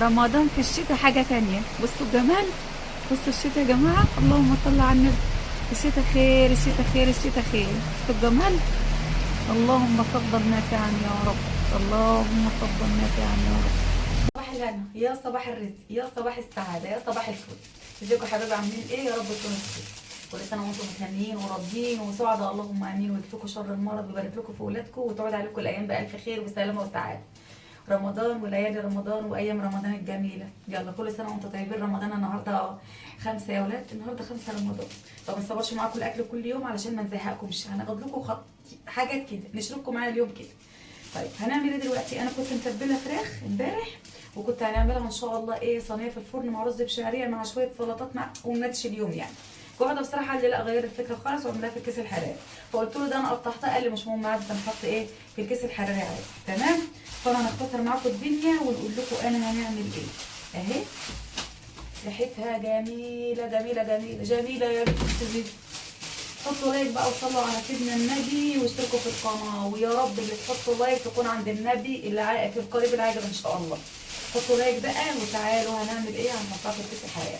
رمضان في الشتاء حاجة تانية. بصوا الجمال، بصوا الشتاء يا جماعة، اللهم صل على النبي. الشتاء خير، الشتاء خير، الشتاء خير. بصوا الجمال، اللهم صبا نافعا يا رب، اللهم صبا نافعا يا رب. صباح الهنا يا صباح الرزق يا صباح السعادة يا صباح الفل. ازيكم يا حبايبي، عاملين ايه؟ يا رب تكونوا بخير، كل سنة وانتم متهنيين وراضيين وسعداء، اللهم امين، ويكفيكم شر المرض ويبارك لكم في اولادكم وتعود عليكم الايام بالف خير وسلامه وسعادة. رمضان وليالي رمضان وايام رمضان الجميلة. يلا كل سنة وانتم طيبين. رمضان النهارده 5 يا ولاد، النهارده 5 رمضان. فما نصورش معاكم الاكل كل يوم علشان ما نزهقكمش، هناخد لكم حاجات كده نشرككم معايا اليوم كده. طيب هنعمل ايه دلوقتي؟ انا كنت متبله فراخ امبارح، وكنت هنعملها ان شاء الله ايه، صينية في الفرن مع رز بشعريه مع شوية سلطات مع ومنتش اليوم يعني. واحدة بصراحة قال لي لا، غير الفكرة خالص وعملها في الكيس الحراري. فقلت له ده انا قطعتها، قال لي مش مهم عادي، نحط ايه في الكيس الحراري عادي. تمام، فانا هنختصر معاكم الدنيا ونقول لكم انا هنعمل ايه. اهي ريحتها جميلة جميلة جميلة جميلة يا بنت زيد. حطوا like بقى وصلوا على سيدنا النبي واشتركوا في القناة، ويا رب اللي تحطوا like تكون عند النبي اللي في القريب العاجل ان شاء الله. حطوا like بقى وتعالوا هنعمل ايه. هنحطها في الكيس الحراري.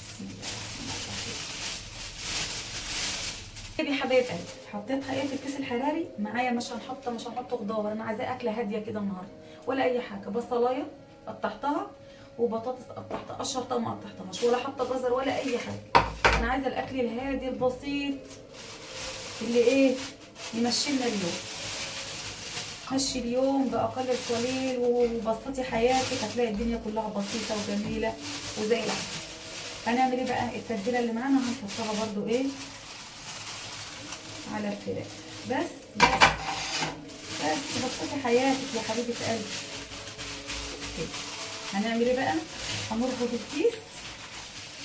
بسم الله الرحمن الرحيم. يا حبايب قلبي، حطيتها ايه في الكيس الحراري معايا. مش هنحط خضار، انا عايزاه اكله هادية كده النهارده ولا اي حاجة. بصلايه قطعتها وبطاطس قطعتها، قشرتها ما قطعتهاش، ولا حاطه جزر ولا اي حاجة. انا عايزه الاكل الهادي البسيط اللي ايه يمشي لنا اليوم. مشي اليوم باقل القليل وبسطي حياتك، هتلاقي الدنيا كلها بسيطة وجميلة وزي العسل. هنعمل ايه بقى؟ التتبيله اللي معانا هنحطها برده ايه على الفراخ. بس بس بس بسطي حياتك يا حبيبه قلبي كده. هنعمل ايه بقى؟ هنربط الكيس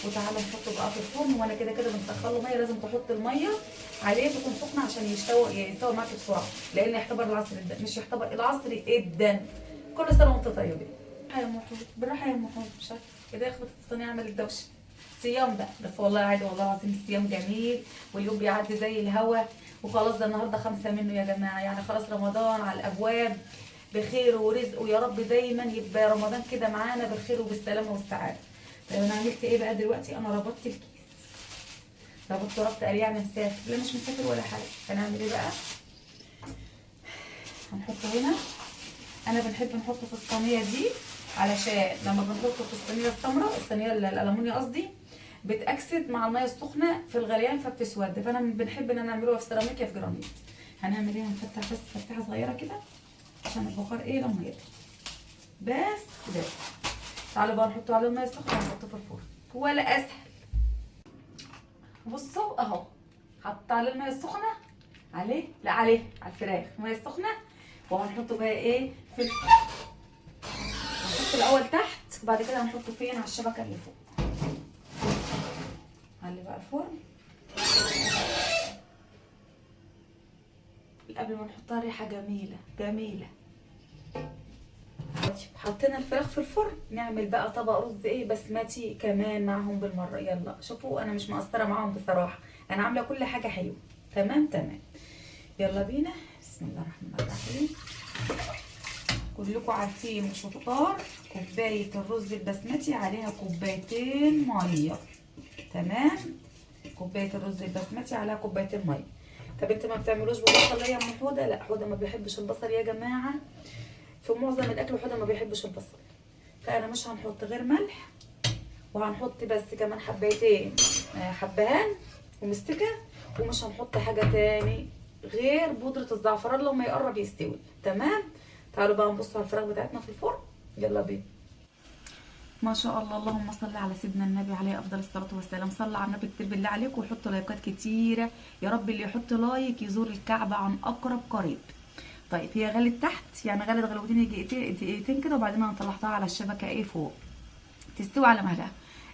وتعالى نحطه بقى في الفرن. وانا كده كده بنسخن له مية، لازم تحط المية عليه تكون سخنة عشان يستوي معاك بسرعة، لان يعتبر العصر ده مش يعتبر العصر جدا. كل سنة وانتم طيبين. بالراحة يا محمود، بالراحة يا محمود، مش عارفه كده يخبط الصينية عملت دوشه. صيام بقى بس والله عادي، والله العظيم الصيام جميل واليوم بيعدي زي الهوا. وخلاص ده النهارده 5 منه يا جماعة، يعني خلاص رمضان على الابواب بخير ورزق، ويا رب دايما يبقى رمضان كده معانا بالخير وبالسلامه والسعادة. طيب انا عملت ايه بقى دلوقتي؟ انا ربطت الكيس، ربطته ربط قال يعني مسافر، لا مش مسافر ولا حاجة. هنعمل ايه بقى؟ هنحطه هنا. انا بنحب نحطه في الصينية دي علشان لما بنحطه في الصينية السمراء، الصينية الالومنيا قصدي، بتاكسد مع المية السخنة في الغليان فبتسود، فانا بنحب ان انا نعملوها في سيراميك يا في جرانيت. هنعمل ايه؟ هنفتح بس فتحه صغيرة كده عشان البخار ايه لما يطلع. بس ده تعالوا بقى نحطه على المية السخنة ونحطه في الفرن، ولا اسهل. بصوا اهو، حط على المية السخنة عليه، لا عليه على الفراخ المية السخنة، وهنحطه بقى ايه في الفرن. هنحطه الاول تحت وبعد كده هنحطه فين؟ على الشبكة اللي فوق. علي بقى الفرن قبل ما نحطها، ريحه جميلة جميلة. حطينا الفراخ في الفرن، نعمل بقى طبق رز ايه بسمتي كمان معاهم بالمرة. يلا شوفوا انا مش مقصرة معاهم بصراحة، انا عامله كل حاجة حلوة. تمام تمام، يلا بينا. بسم الله الرحمن الرحيم. كلكم عارفين وشطار، كوباية الرز البسمتي عليها كوبايتين مية. تمام، كوباية الرز البسمتي عليها كوبايتين مية. طب انت ما بتعملوش ببصل ليه يا ام حوده؟ لا، حوده ما بيحبش البصل يا جماعة، في معظم الاكل حوده ما بيحبش البصل. فانا مش هنحط غير ملح، وهنحط بس كمان حبايتين حبهان ومستكه، ومش هنحط حاجة تاني غير بودره الزعفران لما يقرب يستوي. تمام، تعالوا بقى نبص على الفراخ بتاعتنا في الفرن. يلا بينا. ما شاء الله، اللهم صل على سيدنا النبي عليه افضل الصلاة والسلام. صلى على النبي كتير بالله عليكم، وحطوا لايكات كتيرة يا رب. اللي يحط like يزور الكعبة عن اقرب قريب. طيب هي غلت تحت، يعني غلت غلوتين دقيقتين كده، وبعدين انا طلعتها على الشبكة ايه فوق تستوي على مهلها.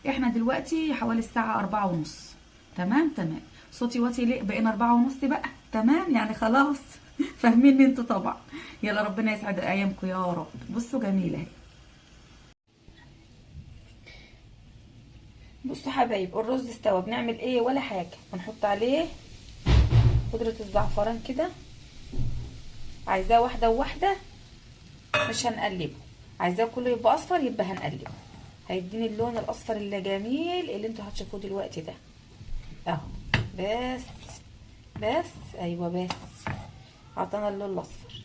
احنا دلوقتي حوالي الساعة 4:30. تمام تمام. صوتي واطي ليه؟ بقينا 4:30 بقى. تمام، يعني خلاص فاهمين انتوا طبعا. يلا ربنا يسعد ايامكم يا رب. بصوا جميلة اهي. بصوا حبايب، الرز استوى. بنعمل ايه؟ ولا حاجة، بنحط عليه بودره الزعفران كده. عايزاه واحدة وواحدة، مش هنقلبه. عايزاه كله يبقى اصفر يبقى هنقلبه، هيديني اللون الاصفر اللي جميل اللي انتوا هتشوفوه دلوقتي ده اهو. بس بس ايوه بس عطانا اللون الاصفر.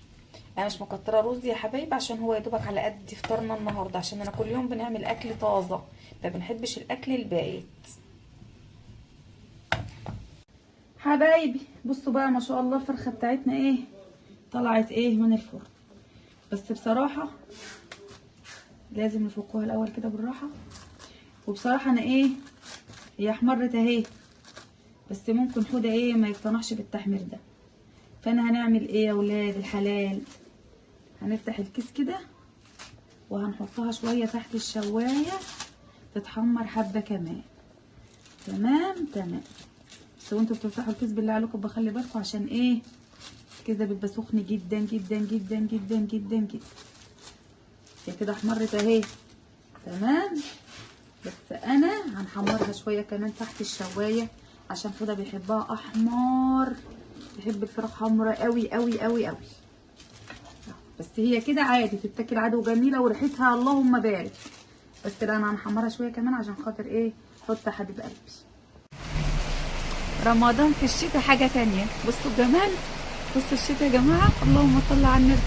انا مش مكتره رز يا حبايب عشان هو يا دوبك على قد فطارنا النهارده، عشان انا كل يوم بنعمل اكل طازة، ما بنحبش الاكل البايت. حبايبي بصوا بقى ما شاء الله الفرخه بتاعتنا ايه طلعت ايه من الفرن. بس بصراحة لازم نفكوها الاول كده بالراحة. وبصراحة انا ايه هي احمرت اهي، بس ممكن حوده ايه ما يقتنعش بالتحمير ده. فانا هنعمل ايه يا ولاد الحلال، هنفتح الكيس كده وهنحطها شوية تحت الشوايه تتحمر حبه كمان. تمام تمام. بس وانتوا بتفتحوا الكيس بالله عليكم بخلي بالكم، عشان ايه الكيس ده بيبقى سخن جدا جدا جدا جدا جدا جدا. هي كده احمرت اهي تمام، بس انا هنحمرها شوية كمان تحت الشوايه عشان حوده بيحبها احمر، بيحب الفراخ حمرا قوي قوي قوي قوي. بس هي كده عادي تتاكل عادي وجميلة وريحتها اللهم بارك. بس لا انا هنحمرها شوية كمان عشان خاطر ايه حط حبيب قلبي. رمضان في الشتاء حاجة تانية. بصوا الجمال، بصوا الشتاء يا جماعة، اللهم صل على النبي.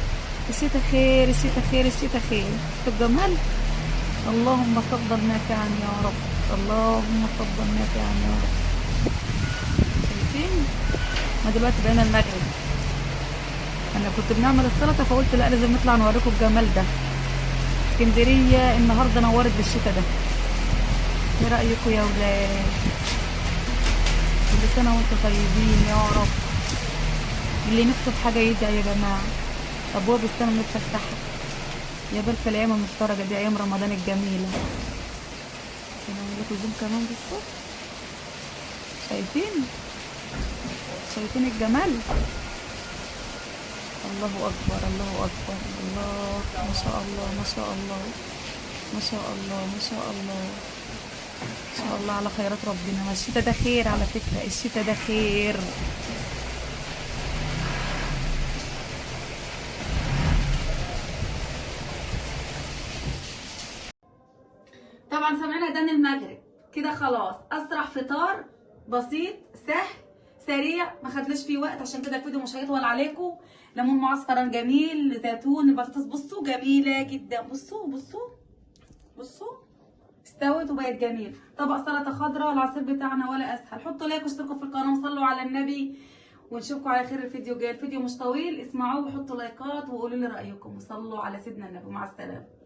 الشتاء خير، الشتاء خير، الشتاء خير. بصوا الجمال، اللهم تفضل نافعا يا رب، اللهم تفضل نافعا يا رب. شايفين؟ ما دلوقتي بقينا المغرب، انا كنت بنعمل السلطة فقلت لا لازم نطلع نوريكم الجمال ده. اسكندرية النهارده نورت بالشتاء ده. ايه رايكم يا ولاد؟ كل سنة وانتم طيبين يا رب. اللي نفسه في حاجة يدعي يا جماعة، ابواب السنة متفتحه يا بال في الايام المفترجه دي، ايام رمضان الجميلة. نعمل لكم زوم كمان. بصوا شايفين؟ شايفين الجمال؟ الله اكبر، الله اكبر، الله ما شاء الله، ما شاء الله، ما شاء الله، ما شاء الله، ما شاء الله على خيرات ربنا. ما الشتاء ده خير على فكرة، الشتاء ده خير. طبعا سامعين اذان المغرب كده خلاص. اسرع فطار بسيط سهل سريع، ما خدناش فيه وقت عشان كده الفيديو مش هيطول عليكم. ليمون معصفر جميل، زيتون، البطاطس بصوا جميلة جدا، بصوا بصوا بصوا استوت وبقت جميل. طبق سلطة خضراء، العصير بتاعنا ولا اسهل. حطوا like واشتركوا في القناة وصلوا على النبي، ونشوفكم على خير الفيديو الجاي. الفيديو مش طويل، اسمعوه وحطوا لايكات وقولوا لي رايكم، وصلوا على سيدنا النبي. مع السلامة.